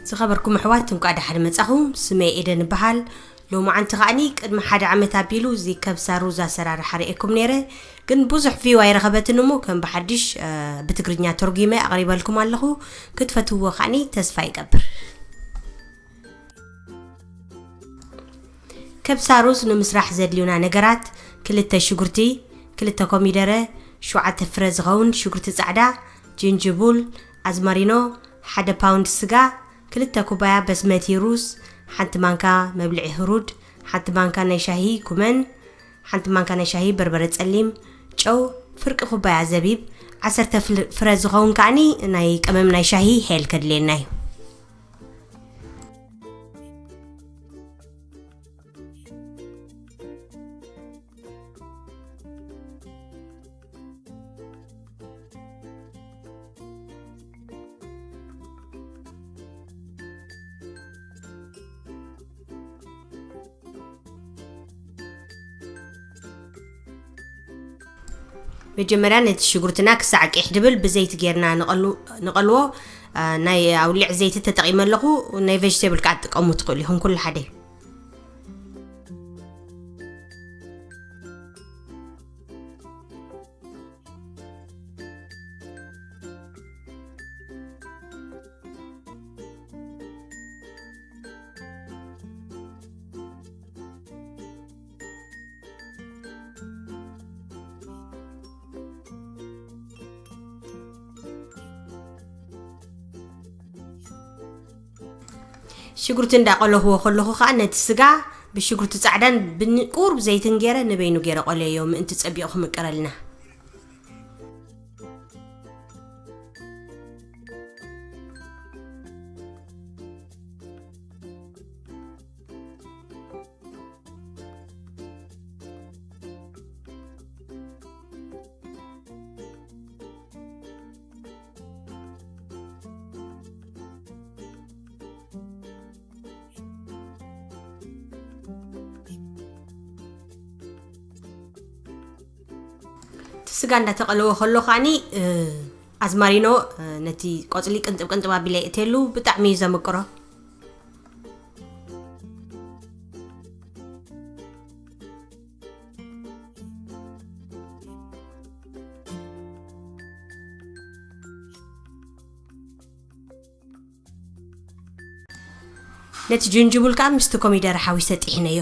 ዝኸበርኩም ኣሕዋት፣ እንኳዕ ደሓን መጻኹም። ስመይ ኤደን እበሃል። ሎማዓንቲ ከዓኒ ቅድሚ ሓደ ዓመት ኣቢሉ እዚ ከብሳ ሩዝ ኣሰራርሓ ርእየኩም ነይረ፣ ግን ብዙሕ ቪው ኣይረኸበትን እሞ ከም ብሓድሽ፣ እ፣ ብትግርኛ ተርጒመ ኣቕሪበልኩም ኣለኹ። ክትፈትውዎ ከዓኒ ተስፋ ይገብር። ከብሳ ሩዝ ንምስራሕ ዘድልዩና ነገራት፣ ክልተ ሽጉርቲ፣ ክልተ ኮሚደረ፣ ሸውዓተ ፍረ ዝኸውን ሽጉርቲ ጻዕዳ፣ ጅንጅቡል፣ ኣዝማሪኖ፣ ሓደ ፓውንድ ስጋ፣ ክልተ ኩባያ በስመቲ ሩዝ፣ ሓንቲ ማንካ መብልዒ ህሩድ፣ ሓንቲ ማንካ ናይ ሻሂ ኩመን፣ ሓንቲ ማንካ ናይ ሻሂ በርበረ ጸሊም፣ ጨው፣ ፍርቂ ኩባያ ዘቢብ፣ ዓሰርተ ፍል-፣ ፍረ ዝኸውን ከዓኒ ናይ ቀመም ናይ ሻሂ ሄል ከድልየና እዩ። መጀመርያ ነቲ ሽጉርትና ክሳዕ ቅሕ ድብል ብዘይቲ ጌርና ንቐሉ-፣ ንቐልዎ። አ፣ ናይ ኣውሊዕ ዘይቲ ተጠቒመ ኣለኹ። ናይ ቬጅቴብል ከዓ ትጥቀሙ ትኽእሉ ኢኹም፣ ኩሉ ሓደ እዩ። ሽጉርቲ እንዳቆለኹዎ ከለኹ ከዓ ነቲ ስጋ ብሽጉርቲ ጻዕዳን ብን-፣ ቁሩብ ዘይትን ገይረ ንበይኑ ገይረ ቆለዮ ምእንቲ ጸቢቑ ክምቅረልና። እቲ ስጋ እንዳተቐለወ ከሎ ከዓኒ፣ እ፣ ኣዝማሪኖ፣ እ፣ ነቲ ቆጽሊ ቅንጥብ ቅንጥብ ኣቢለ የእትየሉ፣ ብጣዕሚ እዩ ዘምቅሮ። ነቲ ጅንጅቡል ከኣ ምስቲ ኮሚደረ ሓዊሰ ጥሒነዮ።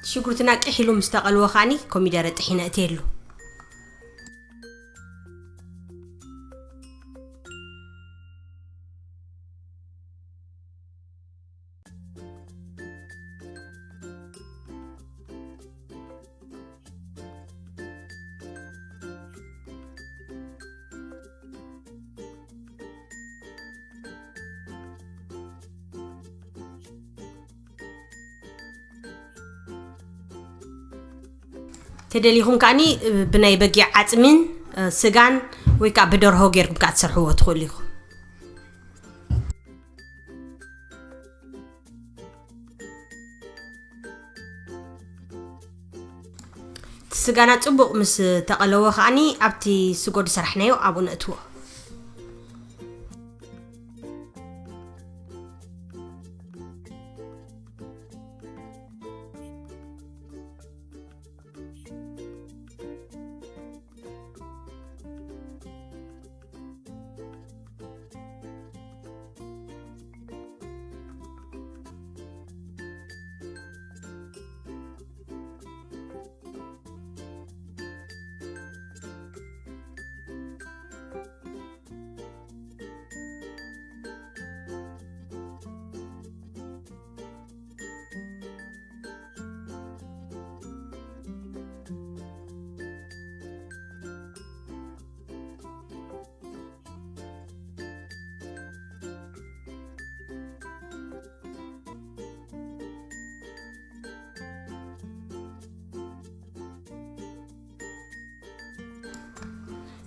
ሽጉርትና ቅሕ ኢሉ ምስ ተቐልወ ከዓኒ ኮሚደረ ጥሒነ እትየሉ። ተደሊኹም ከዓኒ ብናይ በጊዕ ዓፅሚን ስጋን ወይ ከዓ ብደርሆ ጌርኩም ከዓ ትሰርሕዎ ትኽእሉ ኢኹም። እቲ ስጋና ጽቡቕ ምስ ተቐለወ ከዓኒ ኣብቲ ስጎ ዝሰራሕናዮ ኣብኡ ነእትዎ።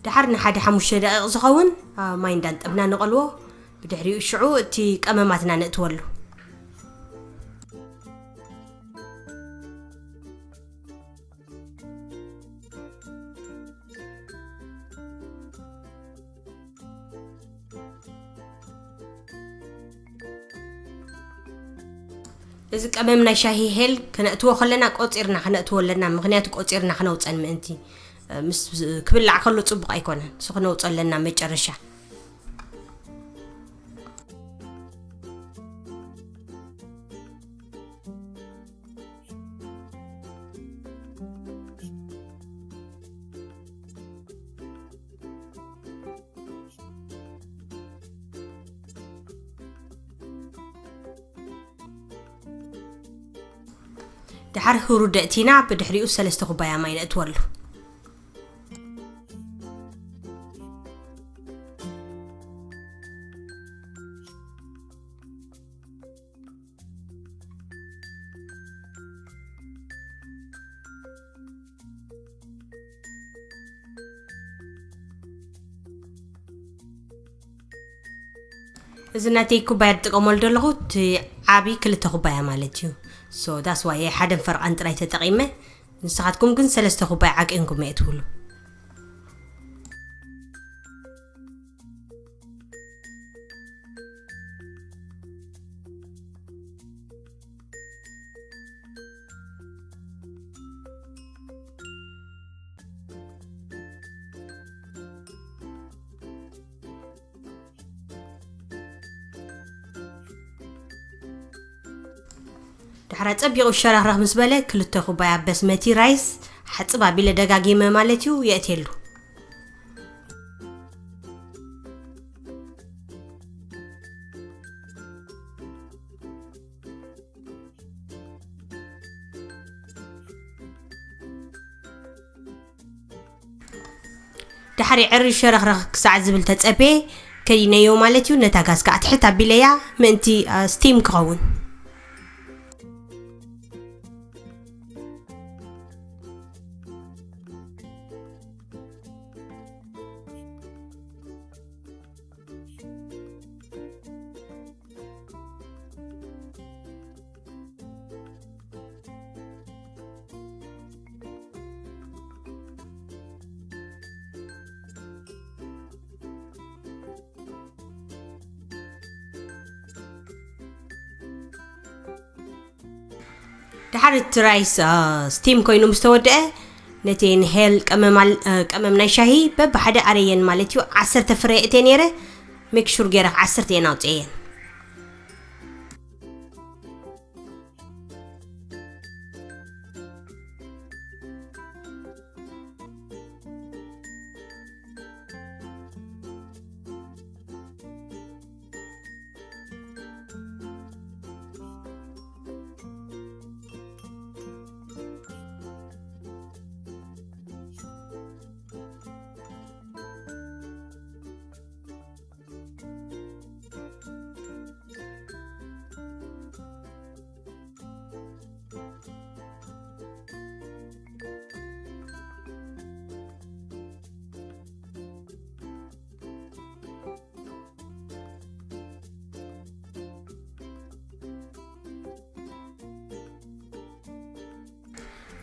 ድሓር ንሓደ ሓሙሽተ ደቂቕ ዝኸውን ኣብ ማይ እንዳንጠብና ንቐልዎ። ብድሕሪኡ ሽዑ እቲ ቀመማትና ነእትወሉ። እዚ ቀመም ናይ ሻሂ ሄል ክነእትዎ ከለና ቆጺርና ክነእትዎ ኣለና፣ ምኽንያቱ ቆጺርና ክነውፀን ምእንቲ፣ ምስ ክብላዕ ከሎ ጽቡቕ ኣይኮነን። እሱ ክነውፀ ኣለና መጨረሻ። ድሓር ህሩድ ደእቲና ብድሕሪኡ ሰለስተ ኩባያ ማይ ነእትወሉ። እዚ ናተይ ኩባያ ዝጥቀመሉ ዘለኹ እቲ ዓቢ ክልተ ኩባያ ማለት እዩ። So that's why ሓደን ፈርቓን ጥራይ ተጠቒመ። ንስኻትኩም ግን ሰለስተ ኩባያ ዓቂንኩም እየ ትብሉ። ድሕራ ጸቢቑ ሸረኽረኽ ምስ በለ ክልተ ኩባያ በስመቲ ራይስ ሓጽብ ኣቢለ ደጋጊመ ማለት እዩ የእትየሉ። ድሕሪ ዕሪ ሸረኽረኽ ክሳዕ ዝብል ተጸቤ ከዲነዮ ማለት እዩ። ነታ ጋዝ ከዓ ትሕት ኣቢለያ ምእንቲ ስቲም ክኸውን። ድሓር እቲ ራይስ ስቲም ኮይኑ ምስ ተወደአ ነቲ ንሄል ቀመም ናይ ሻሂ በብሓደ ኣረየን ማለት እዩ። ዓሰርተ ፍረ እተ ነይረ ሜክሹር ገይረ ዓሰርተ እየን ኣውፅአየን።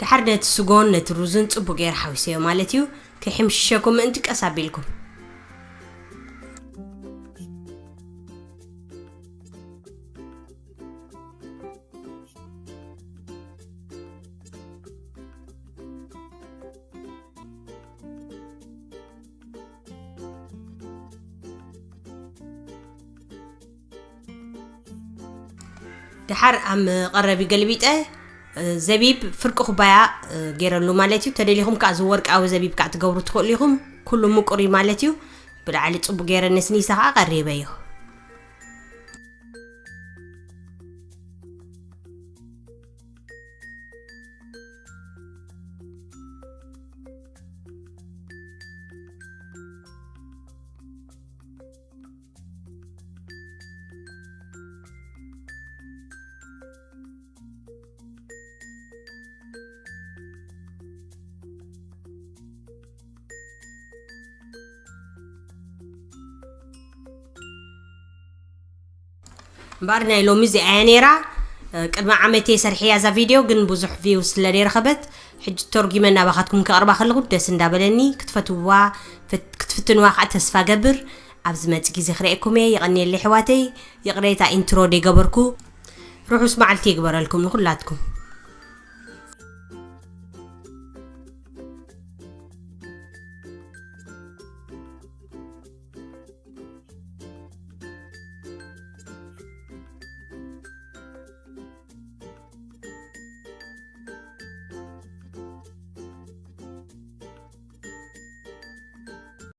ድሓር ነቲ ስጎን ነቲ ሩዝን ጽቡቅ ገይረ ሓዊሰዮ ማለት እዩ። ከይሕምሽሸኩም ምእንቲ ቀስ ኣቢልኩም። ድሓር ኣብ መቐረቢ ገልቢጠ ዘቢብ ፍርቂ ኩባያ ገይረሉ ማለት እዩ። ተደሊኹም ከዓ እዚ ወርቃዊ ዘቢብ ከዓ ትገብሩ ትኽእሉ ኢኹም። ኩሉ ምቁር እዩ ማለት እዩ። ብላዕሊ ጽቡቅ ገይረ ነስኒሰ ከዓ ቀሪበዮ። እምበኣር ናይ ሎሚ እዚኣ እያ ነይራ። ቅድሚ ዓመት እየ ሰርሕያ እዛ ቪድዮ፣ ግን ብዙሕ ቪው ስለ ዘይረኸበት፣ ሕጂ ተርጉመ ናባኻትኩም ከቕርባ ከለኹ ደስ እንዳበለኒ። ክትፈትውዋ፣ ፈት- ክትፍትንዋ ከዓ ተስፋ ገብር። ኣብ ዝመጽእ ግዜ ክርእየኩም እየ። የቐንየለይ ኣሕዋተይ። ይቕሬታ ኢንትሮ ደይገበርኩ። ርሑስ መዓልቲ ይግበረልኩም ንኹላትኩም።